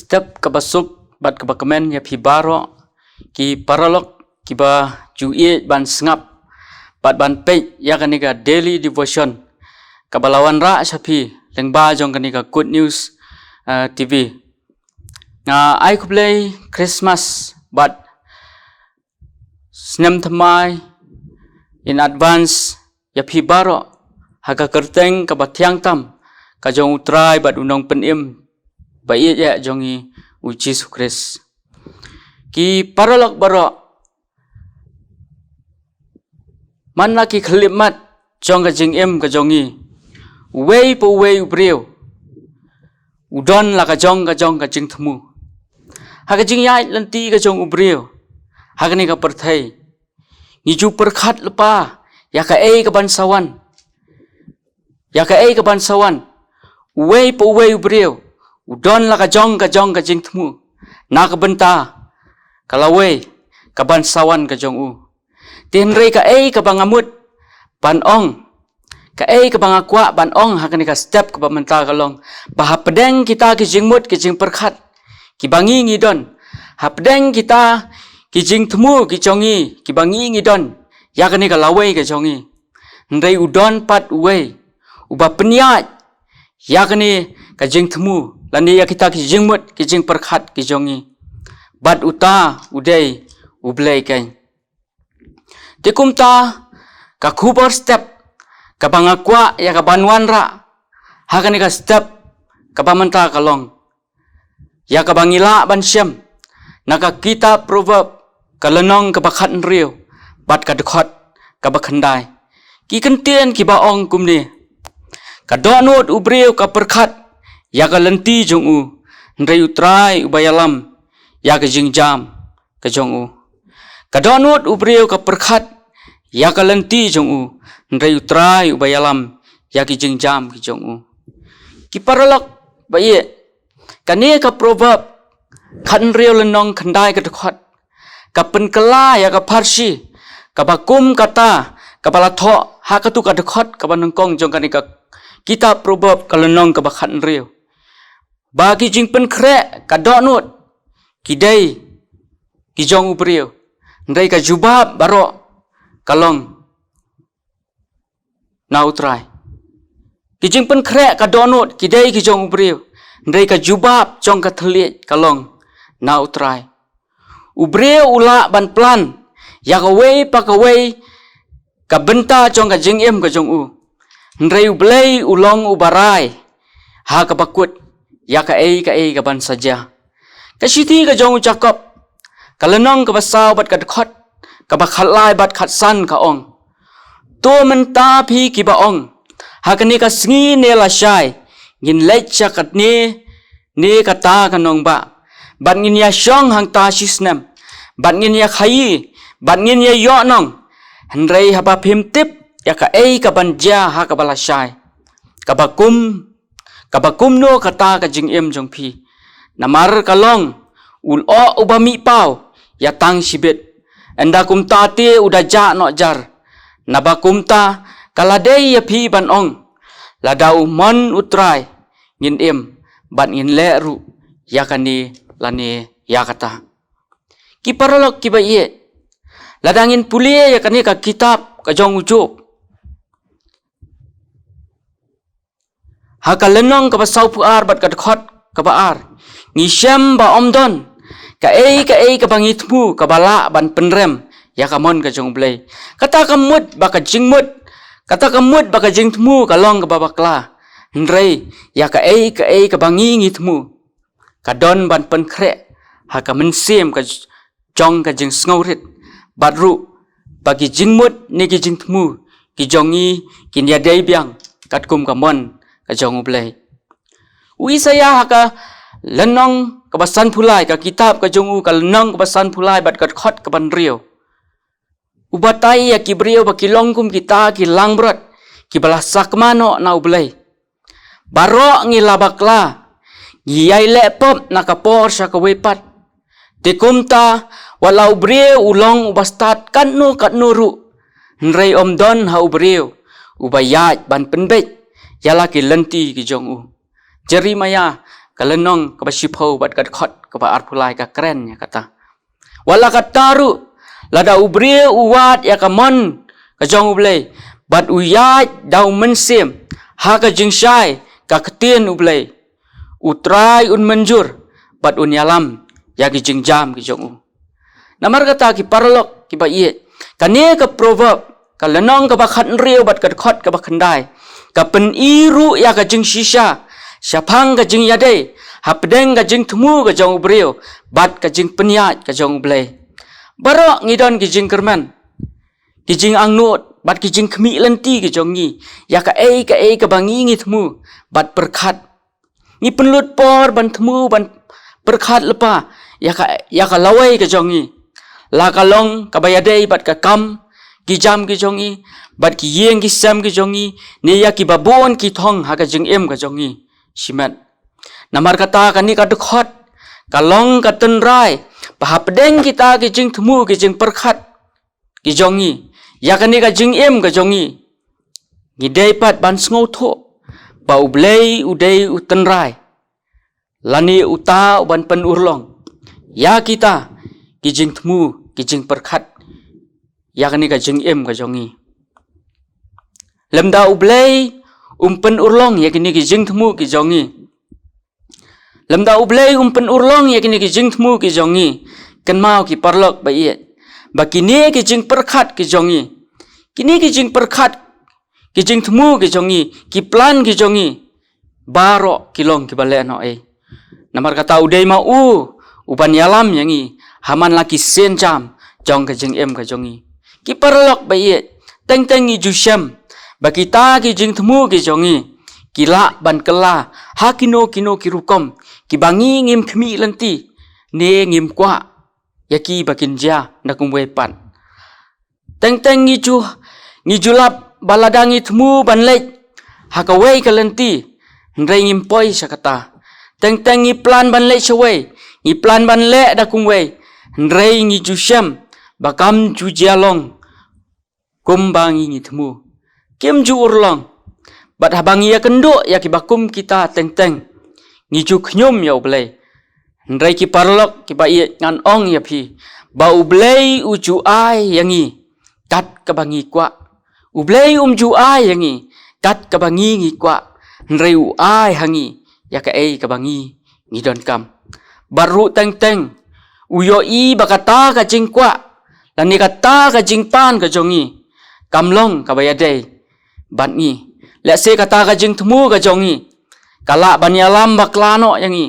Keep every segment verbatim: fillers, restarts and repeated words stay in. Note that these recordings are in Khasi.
Step kaba suk bad kaba kmen ïa phi baroh ki paralok kiba ju ïeit ban sngap bad ban peit ïa kane ka daily devotion kaba la wanrah sha phi lyngba jong kane ka Good News, eh, T V. Nga ai khublei Christmas bad snem thymmai in advance ïa phi baroh ha ka kyrteng kaba thiang tam ka jong U Trai bad U Nongpynim ba ïeit jong ngi, U Jisu Khrist. Ki paralok baroh, man la ki khyllipmat jong ka jingim ka jong ngi, uwei pa uwei u briew u don la ka jong ka jong ka jingthmu. Ha ka jingïaid lynti ka jong u briew ha kane ka pyrthei, ngi ju pyrkhat lypa ïa kaei kaban sa wan. Ïa kaei kaban sa wan. Uwei pa uwei u briew u don la ka jong ka jong ka jingthmu na ka bynta ka lawei kaban sa wan ka jong u. Te hynrei kaei kaba nga mut ban ong, kaei kaba nga kwah ban ong ha kane ka step kaba mynta ka long ba hapdeng kita ki jingmut ki jingpyrkhat kiba ngi ngi don, hapdeng kita ki jingthmu ki jong ngi kiba ngi ngi don ïa kane ka lawei ka jong ngi, hynrei u don pat uwei uba pynïaid ïa kane ka jingthmu lane ïa kita ki jingmut ki jingpyrkhat ki jong ngi. Bad uta u dei U Blei keiñ. Te kumta ka khubor step kaba nga kwah ïa kaban wanrah ha kane ka step kaba mynta ka long ïa kaba ngi lah ban shem na ka kitab Proverb ka lynnong kaba khathynriew bad ka dkhot kaba khyndai. Ki kyntien kiba ong kumne: Ka dohnud u briew ka pyrkhat ïa ka lynti jong u, hynrei U Trai uba ïalam ïa ka jingjam ka jong u. Ka dohnud u briew ka pyrkhat ïa ka lynti jong u, hynrei U Trai uba ïalam ïa ki jingjam ki jong u. Ki paralok ba ïeit, kane ka Proverb khathynriew lynnong khyndai ka dkhot ka pynkylla ïa ka pharshi kaba kum kata kaba la thoh ha katu ka dkhot kaba nyngkong jong kane ka kitab Proverb ka lynnong kaba khathynriew, ba ki jingpynkhreh ka dohnud ki dei ki jong u briew, hynrei ka jubab baroh ka long na U Trai. Ki jingpynkhreh ka dohnud ki dei ki jong u briew, hynrei ka jubab jong ka thylliej ka long na U Trai. U briew u lah ban plan ïa kawei pa kawei ka bynta jong ka jingim ka jong u, hynrei U Blei u long uba rai ha kaba kut ïa kaei kaei kaban sa jia. Ka shithi ka jong u Jakob ka lynnong kaba saw bad ka dkhot kaba khatlai bad khatsan ka ong: To mynta phi kiba ong, ha kane ka sngi ne lashai ngin leit sha kane ne kata ka nongbah, bad ngin ïashong hangta shisnem, bad ngin ïakhaïi, bad ngin ïaïohnong, hynrei haba phim tip ïa kaei kaban jia ha kaba lashai, kaba kum kaba kumno kata ka jingim jong phi. Namar ka long, u lyoh uba mih paw ïa tang shibit, ynda kumta te u da jah noh jar. Naba kumta ka la dei ïa phi ban ong, lada u mon U Trai ngin im bad ngin leh ruh ïa kane lane ïa kata. Ki paralok kiba ïeit, lada ngin pule ïa kane ka kitab ka jong u Job, ha ka lynnong kaba sawphew ar bad ka dkhot kaba ar, ngi shem ba ym don kaei kaei kaba ngi thmu kaba lah ban pynrem ïa ka mon ka jong U Blei. Kata ka mut ba ka jingmut, kata ka mut ba ka jingthmu ka long kaba bakla. Hynrei ïa kaei kaei kaba ngi ngi thmu ka don ban pynkhreh ha ka mynsiem ka j-, jong ka jingsngewrit, bad ruh ba ki jingmut ne ki jingthmu ki jong ngi kin ïadei biang katkum ka mon ka jong U Blei. U Isaïah ha ka lynnong kaba sanphew lai, ka kitab ka jong u ka lynnong kaba sanphew lai bad ka dkhot kaba hynriew, u batai ïa ki briew ba ki long kum kita ki langbrot kiba la sakma noh na U Blei. Baroh ngi la bakla, ngi ïai leh pop na ka por sha kawei pat. Te kumta, wat la u briew u long uba stad katno katno ruh, hynrei ym don ha u briew uba ïaid ban pynbeit ïa la ki lynti ki jong u. Jeremiah ka lynnong kaba shiphew bad ka dkhot kaba arphew lai ka kren ïa kata. Wat la katta ruh, lada u briew u wad ïa ka mon ka jong U Blei, bad u ïaid da u mynsiem ha ka jingshai ka ktien U Blei, U Trai un mynjur bad un ïalam ïa ki jingjam ki jong u. Namar kata ki paralok kiba ïeit, kane ka Proverb, ka lynnong kaba khathynriew bad ka dkhot kaba khyndai, ka pyni ruh ïa ka jingshisha shaphang ka jingïadei hapdeng ka jingthmu ka jong u briew bad ka jingpynïaid ka jong U Blei. Baroh ngi don ki jingkyrmen, ki jingangnud bad ki jingkhmih lynti ki jong ngi ïa kaei kaei kaba ngi ngi thmu bad pyrkhat. Ngi pynlut por ban thmu ban pyrkhat lypa ïa ka, ïa ka lawei ka jong ngi, la ka long kaba ïadei bad ka kam ki jam ki jong ngi, bad ki ïing ki sem ki jong ngi, ne ïa kiba bun ki thong ha ka jingim ka jong ngi. Shimet. Namar kata kane ka dkhot ka long ka tynrai ba hapdeng kita ki jingthmu ki jingpyrkhat ki jong ngi ïa kane ka jingim ka jong ngi, ngi dei pat ban sngewthuh ba U Blei u dei u tynrai, lane uta uban pynurlong ïa kita ki jingthmu ki jingpyrkhat ïa kane ka jingim ka jong ngi. Lymda U Blei um pynurlong ïa kine ki jingthmu ki jong ngi, lymda U Blei um pynurlong ïa kine ki jingthmu ki jong ngi, kynmaw ki paralok ba ïeit, ba kine ki jingpyrkhat ki jong ngi, kine ki jingpyrkhat, ki jingthmu ki jong ngi, ki plan ki jong ngi, baroh ki long kiba lehnohei. Namar kata u dei ma u uban ïalam ïa ngi ha man la ki sienjam jong ka jingim ka jong ngi. Ki paralok ba ïeit, teng teng ngi ju shem ba kita ki jingthmu ki jong ngi ki lah ban kylla ha kino kino ki rukom kiba ngi ngim khmih lynti ne ngim kwah ïa ki ba kin jia na kumwei pat. Teng teng ngi ju, ngi ju lap ba lada ngi thmu ban leit ha kawei ka lynti, hynrei ngim poi sha kata. Teng teng ngi plan ban leit shawei, ngi plan ban leh da kumwei, hynrei ngi ju shem ba kam ju jia long kumba ngi ngi thmu. Kim ju urlong. Bad haba ngi ïakynduh ïa kiba kum kita teng teng, ngi ju khñium ïa U Blei. Hynrei ki paralok kiba ïeit, ngan ong ïa phi ba U Blei u ju ai ïa ngi kat kaba ngi kwah. U Blei um ju ai ïa ngi kat kaba ngi ngi kwah, hynrei u ai ha ngi ïa kaei kaba ngi ngi donkam. Bad ruh teng teng u ïohi ba kata ka jingkwah lane kata ka jingpan ka jong ngi kam long kaba ïadei bad ngi. Lehse kata ka jingthmu ka jong ngi ka lah ban ïalam bakla noh ïa ngi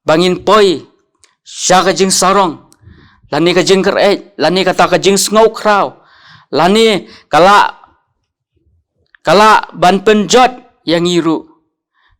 ba ngin poi sha ka jingsarong, lane ka jingkyreit, lane kata ka jingsngewkhraw, lane ka lah, ka lah ban pynjot ïa ngi ruh.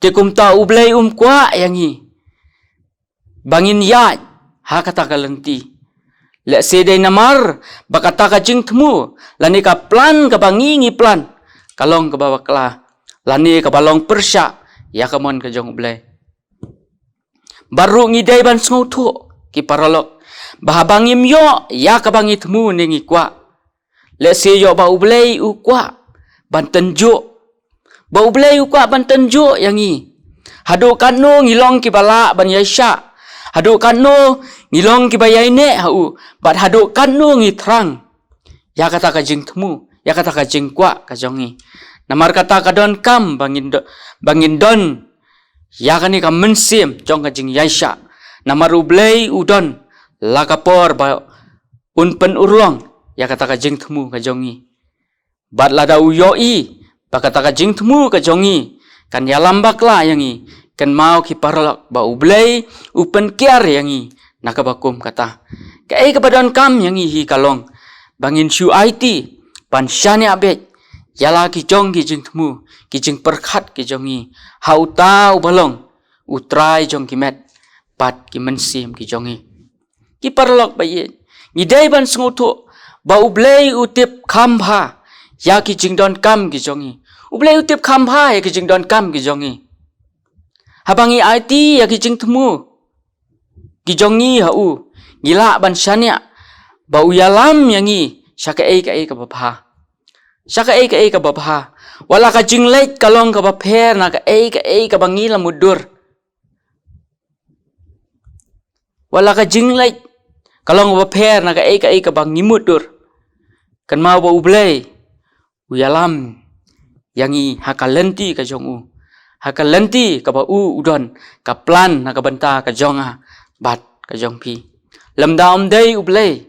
Te kumta U Blei um kwah ïa ngi ba ngin ïaid ha kata ka lynti. Lehse dei namar ba kata ka jingthmu lane ka plan kaba ngi ngi plan ka long kaba bakla lane kaba long pyrshah ïa ka mon ka jong U Blei. Bad ruh ngi dei ban sngewthuh ki paralok ba haba ngim ïoh ïa kaba ngi thmu ne ngi kwah, lehse ïoh ba U Blei u kwah ban tynjuh, ba U Blei u kwah ban tynjuh ïa ngi. Haduh katno ngi long kiba lah ban ïaishah, haduh katno ngi long kiba ïaineh ha u, bad haduh katno ngi thrang ïa kata ka jingthmu, ïa kata ka jingkwah ka jong ngi. Namar kata ka donkam ba ngin do-, ba ngin don ïa kane ka mynsiem jong ka jingïaishah. Namar U Blei u don la ka por ba un pynurlong ïa kata ka jingthmu ka jong ngi. Bad lada u ïohi ba kata ka jingthmu ka jong ngi kan ïalam bakla ïa ngi, kynmaw ki paralok ba U Blei u pynkiar ïa ngi na kaba kum kata. Kaei kaba donkam ïa ngi hi ka long ba ngin shu aiti ban shaniah beit ïa la ki jong ki jingthmu, ki jingpyrkhat ki jong ngi ha uta uba long U Trai jong ki met bad ki mynsiem ki jong ngi. Ki paralok ba ïeit, ngi dei ban sngewthuh ba U Blei u tip kham bha ïa ki jingdonkam ki jong ngi. U Blei u tip kham bha ïa ki jingdonkam ki jong ngi. Haba ngi aiti ïa ki jingthmu ki jong ngi ha u, ngi lah ban shaniah ba u ïalam ïa ngi sha kaei kaei kaba bha. Sha kaei kaei kaba bha. Wat la ka jingleit ka long kaba pher na kaei kaei kaba ngi la mutdur. Wat la ka jingleh ka long ba pher na kaei kaei kaba ngi mutdur, kynmaw ba U Blei u ïalam ïa ngi ha ka lynti ka jong u, ha ka lynti kaba u u don ka plan na ka bynta ka jong nga bad ka jong phi. Lymda um dei U Blei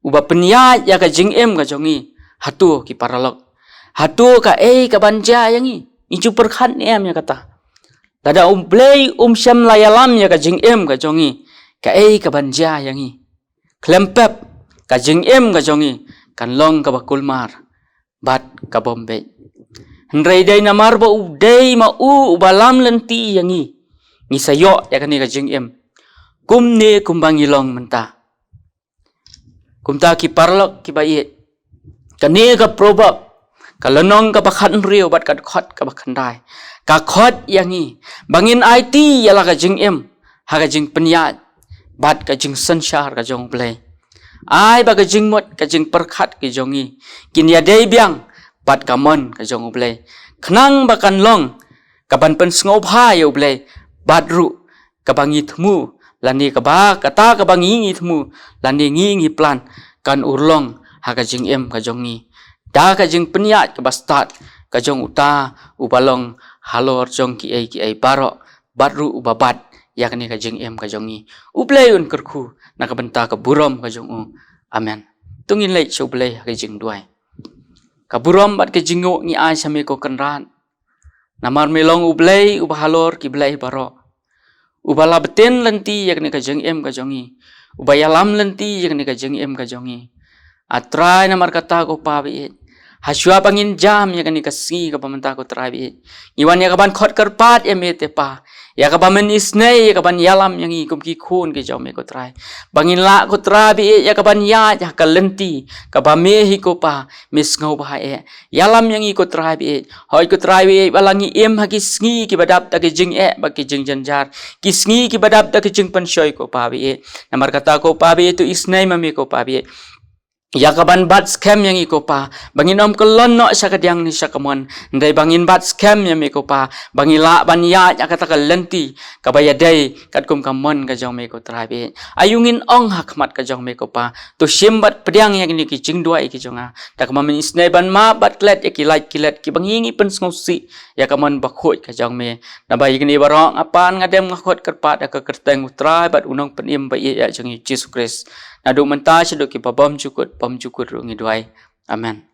uba pynïaid ïa ka jingim ka jong ngi, hato ki paralok, hato kaei kaban jia ïa ngi? Ngi ju pyrkhat ne em ïa kata? Lada U Blei um shym la ïalam ïa ka jingim ka jong ngi, kaei kaban jia ïa ngi? Khlem pep, ka jingim ka jong ngi kan long kaba kulmar bad ka bym beit. Hynrei dei namar ba u dei ma u uba lam lynti ïa ngi, ngi sa ïoh ïa kane ka jingim kumne kumba ngi long mynta. Kumta ki paralok kiba ïeit, kane ka Proverb, ka lynnong kaba khathynriew bad ka dkhot kaba khyndai, ka khot ïa ngi ba ngin aiti ïa la ka jingim ha ka jingpynïaid bad ka jingsynshar ka jong U Blei. Ai ba ka jingmut, ka jingpyrkhat ka jong ngi kin ïadei biang bad ka mon ka jong U Blei, khnang ba kan long kaban pynsngewbha ïa U Blei, bad ruh kaba ngi thmu lane kaba, kata kaba ngi ngi thmu lane ngi ngi plan kan urlong ha ka jingim ka jong ngi da ka jingpynïaid kaba stad ka jong uta uba long halor jong kiei kiei baroh, bad ruh uba bat ïa kane ka jingim ka jong ngi. U Blei un kyrkhu na ka bynta ka burom ka jong u. Amen. To ngin leit sha U Blei ha ka jingduwai. Ka burom bad ka jingnguh ngi ai sha me, ko Kynrad, namar me long U Blei uba halor ki blei baroh, uba la btin lynti ïa kane ka jingim ka jong ngi, uba ïalam lynti ïa kane ka jingim ka jong ngi. A Trai, namar kata, ko Pa ba ïeit, ha shuwa ba ngin jam ïa kane ka sngi kaba mynta, ko Trai ba ïeit, ngi wan ïa kaban khot kyrpad ïa me te Pa, ïa kaban men isynei, ïa kaban ïalam ïa ngi kum ki khun ki jong me, ko Trai, ba ngin lah, ko Trai ba ïeit, ïa kaban ïaid ha ka lynti kaba me hi, ko Pa, me sngewbha eh. Ïalam ïa ngi, ko Trai ba ïeit. Hooid, ko Trai ba ïeit, ba la ngi im ha ki sngi kiba dap da ki jingeh bad ki jingjynjar, ki sngi kiba dap da ki jingpynshoi, ko Pa ba ïeit, namar kata, ko Pa ba ïeit, to isynei ma me, ko Pa ba ïeit, ïa kaban bat skhem ïa ngi, ko Pa, ba ngin ym kyllon noh sha kadiang ne sha kamon, hynrei ba ngin bat skhem ïa me, ko Pa, ba ngi lah ban ïaid ha kata ka lynti kaba ïadei katkum ka mon ka jong me, ko Trai ba ïeit. Aïu ngin ong ha khmat ka jong me, ko Pa, to shim bad pdiang ïa kine ki jingduwai ki jong nga, da kaba men isynei ban map bad klet ïa ki lait ki let kiba ngi ngi pynsngewsih ïa ka mon bakhuid ka jong me. Naba ïa kine baroh nga pan, nga dem, nga khot kyrpad ha ka kyrteng U Trai bad U Nongpynim ba ïeit jong ngi, U Jisu Khrist. Naduh mynta shaduh kiba bymjukut bymjukut ruh ngi duwai. Amen.